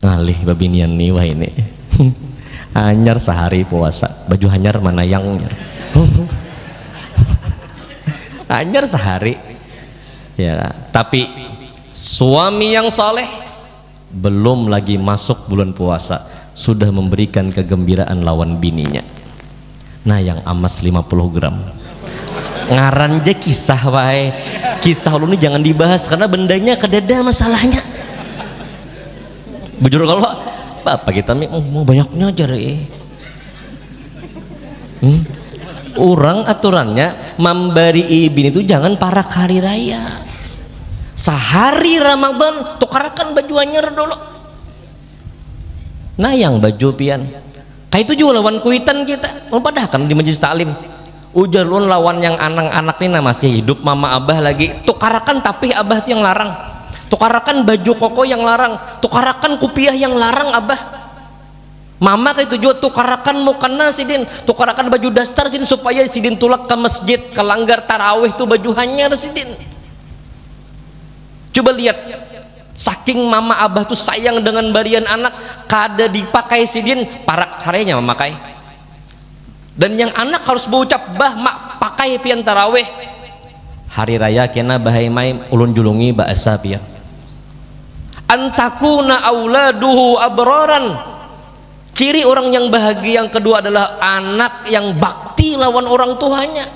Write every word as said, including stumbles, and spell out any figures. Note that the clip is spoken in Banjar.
Ngalih babinian ni wahini. Anyar sahari puasa, baju hanyar mana yang? Anyar sahari. Ya, tapi suami yang saleh belum lagi masuk bulan puasa sudah memberikan kegembiraan lawan bininya. Nah, yang amas lima puluh gram. Ngaran ja kisah wae. Kisah ulun ni jangan dibahas karena bendanya kadada masalahnya. Bujur kalau apa kita mi, "Oh, mau banyaknya aja deh." Hmm? Orang aturannya memberi bini itu jangan parak hari raya. Sehari Ramadan tukarakan baju anyar dulu. Nah, yang baju pian. Kayak itu juga lawan kuitan kita. Ulun padahkan di majelis taklim. Ujar ulun lawan yang anak-anak ni nah masih hidup, mama abah lagi. Tukarakan tapih abah tu yang larang. Tukarakan baju koko yang larang. Tukarakan kupiah yang larang abah. Mama kayak itu juga tukarakan mukena sidin. Tukarakan baju daster sidin supaya sidin tulak ke masjid, ke langgar tarawih tu baju hanyar sidin. Coba lihat, saking mama abah tu sayang dengan barian anak, kada dipakai sidin, parak harinya memakai. Dan yang anak harus berucap, "Bah, mak, pakai pian tarawih." Hari raya kena bahai mai ulun julungi bahasa pian. Antakuna auladuhu abroran. Ciri orang yang bahagia yang kedua adalah anak yang bakti lawan orang tuanya.